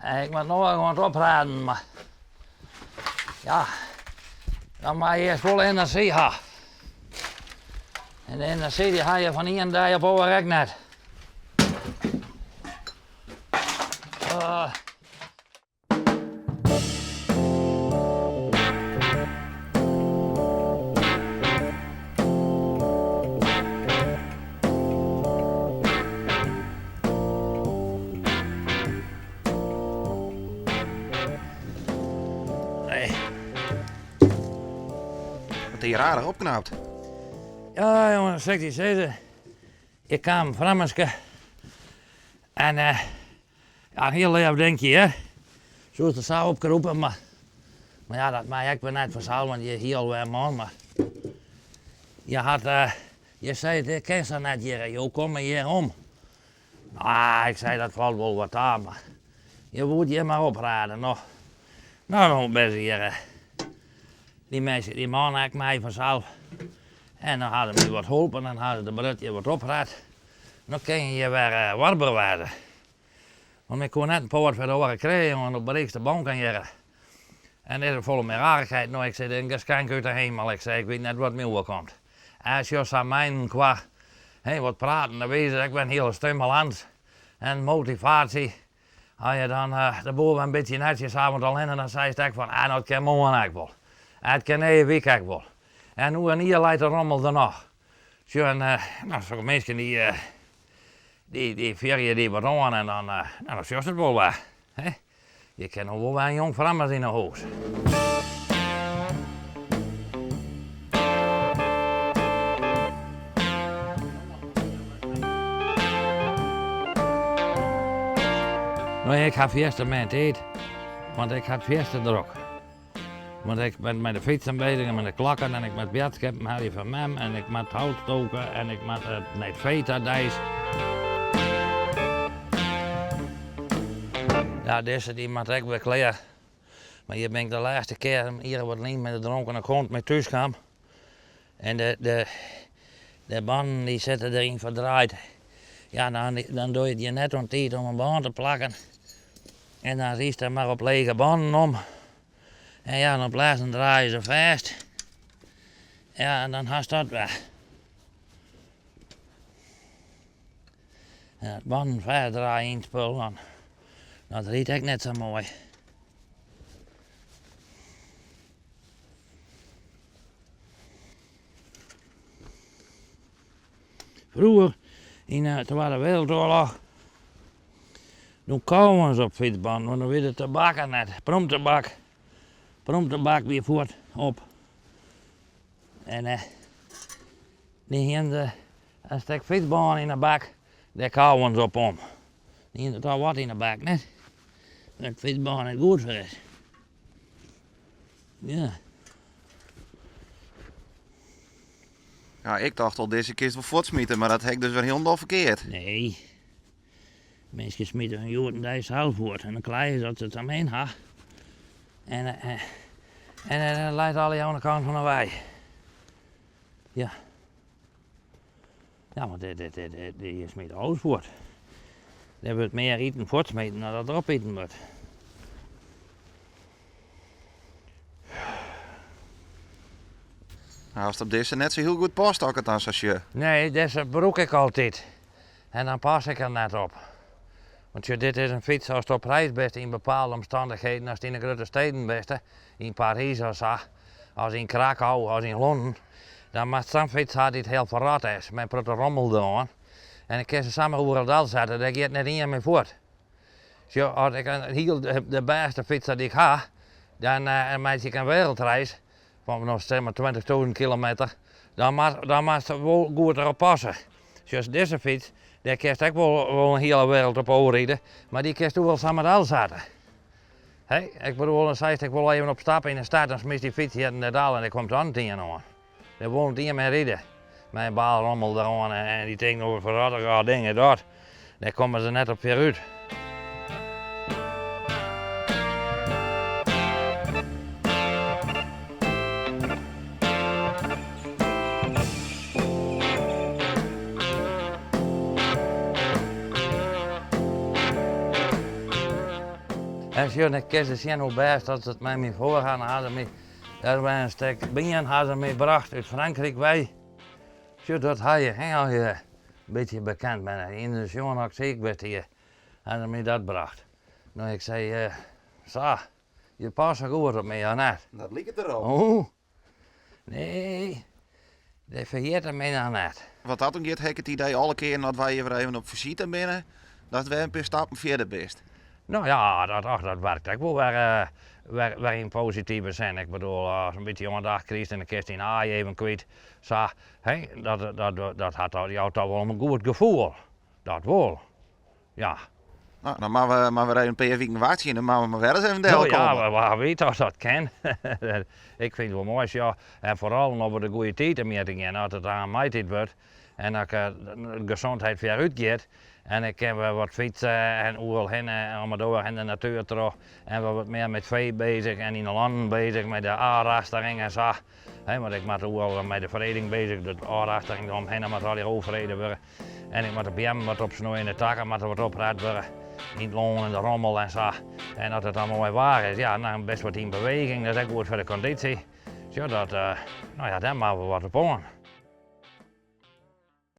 Ik moat no oan it oprêden, mar ja, dan moat je earst wol enerzjy ha. En de enerzjy dy ha je fan ien dei op oar ek net. Nee. Wat is hjir aardich opknapt. Ja, jonge, sil ik dy sizze. Ik kaam Frammerske en eh, ja, hiel leaf dinkje hear. Soest der sa opkrûpe, mar, mar ja, dat mei ek wer net fansels, want je hie al wer in man, mar je hat, eh, je sei, dit kin sa net hjir, jo komme hjir om. Ah, ik sei, dat falt wol wat ta, mar je woet hjir mar oprêde, no. No, dan binne se hjir, dy minsken, dy man ek mei fansels. En dan ha se my wat holpen en ha se de brut hjir wat opret. No kin je hjir wer warber wêze. Want ik koe net in poat foar de oare krije, jonge, no berikst de banken hjir. En dit is folle mear aardichheid. No, ik sei, dit is in geskenk út de hemel. Ik sei, ik wit net wat my oerkomt. As jo sa mei-inoar wat praten, dan wie se ek wer in hiele stimulans en motivaasje. As je dan de boel wer in bytsje netsjes ha, want allinne dan seist ek fan, ah, no it kin moarn ek wol. It kin nije wike ek wol. En oer in jier leit de rommel der noch. Sjoch, en no, sokke minsken dy, dy fierje dy wat oan en dan, no, dan sjochst it wol wer. Hè? Je kin no wol wer in jong Frammers yn 'e hûs. No, ik ha fierste min tiid, want ik ha it fierste drok. Want ik bin mei de fytsen bezig en mei de klokken en ik moat boadskippen helje foar mem en ik moat hout stoke en ik moat nei it fee ta deis. Ja, dizze dy moat ek wer klear. Mar hjir bin ik de lêste kear in jier of wat lyn mei de dronkene kont mei thús kaam. En de, de, de bannen dy sitte deryn ferdraaid. Ja, dan, dan doe je it je net oan tiid om in bân te plakken. En dan rydst der mar op lege bannen om. En ja, en op lêsten draaie se fêst. Ja, en dan hast dat wer. En as bannen fêstdraaie yn it spul, dan dat rydt ek net sa moai. Froeger, yn de Twadde Wereldoarloch, doe kauwen se op fytsbannen, want dan wie de tabak der net. Prûmtabak. Prûmtabak wie fuort op. En eh, dy hienen se in stik fytsbân yn de bak, dêr kauwen se op om. Dy hienen se toch wat yn de bak, net? Dat fytsbân net goed foar is. Ja. Ja, ik tocht al, dizze kinst wol fuortsmite, mar dat ha ik dus wer hielendal ferkeard. Nee. Minsken smite hun hjoed-en-dei sels fuort en dan kleie se dat se it sa min ha. En, en, en dat leit allegear oan de kant fan de wei. Ja. Ja, want dit, dit, dit, dit, je smite alles fuort. Der wurdt mear iten fuortsmiten dan dat der opiten wurdt. Hast op dizze net sa hiel goed past, as ik it dan sa sjoch. Nee, dizze brûk ik altyd. En dan pas ik der net op. Want sjoch, dit is in fyts ast op reis bist yn bepaalde omstannichheden, ast yn de grutte steden bist, yn Parys of sa, as yn Krakau as yn Londen, dan moatst sa'n fyts ha dy't hiel ferrot is, mei in protte rommel deroan. En dan kinst se samar oeral delsette, dêr giet net ien mei fuort. Sjoch, as ik in hiel de bêste fyts dy't ik ha, dan meitsje ik in wereldreis fan no sis mar 20.000 kilometer, dan moat dan moatst wol goed derop passe. Sjoch, dizze fyts, dêr kinst ek wol wol in hiele wereld op ôfride, mar dy kinst oeral samar delsette. Hé, ik bedoel, dan seist ik wol even op stap yn 'e stad, dan smytst dy fyts hjir en dêr del en der komt dan ien oan. Dêr wol net ien mei ride. Mei in baal rommel deroan en dy tinkt no wat foar rottige ding is dat. Dêr komme se net op foarút. En sjoch, dan kinst sjen hoe bêst dat it mei my foar ha. Dan ha se my dêr wer in stik bien ha se my brocht út Frankryk wei. Sjoch, dat ha je, hè, as je in bytsje bekend binne. Yn de sjoen as ik siik west hie, ha se my dat brocht. No, ik sei, sa, je passe goed op my, of net? Dat liket derop. Oeh, nee, dy ferjitte my noch net. Wat dat oangiet ha ik it idee alle kearen dat wy hjir wer even op fisite binne, datst wer in pear stappen fierder bist. No ja, dat, ach, dat werkt ek wol wer, wer, wer yn positive sin. Ik bedoel, ast in bytsje oandacht krijst en dan kinst dyn aai even kwyt, sa, hè, dat, dat, dat hat, jout toch wol in goed gefoel. Dat wol, ja. No, dan moatte we mar wer even in pear wiken wachtsje en dan moatte we mar wer ris even delkomme. No ja, wa wit oft dat kin. Ik fyn it wol moai, sjoch. En foaral no't we de goede tiid temjitte gean, as it aanst maitiid wurdt en as de gesondheid foarút giet en ik kin wer wat fytse en oeral hinne om 'e doar en de natuer troch en wer wat mear met fee bezich en yn de lannen bezich mei de ôfrastering en sa. Hè, want ik moat oeral mei de freding bezich, de ôfrastering deromhinne moat allegear ôffrede wurde. En ik moat de beammen wat opsnoeien, de takken moatte wat oprêd wurde yn it lân en de rommel en sa. En as it dan moai waar is, ja, dan bist wat yn beweging, dat is ek goed foar de kondysje. Sjoch, dat, no ja, dêr moatte we wat op oan.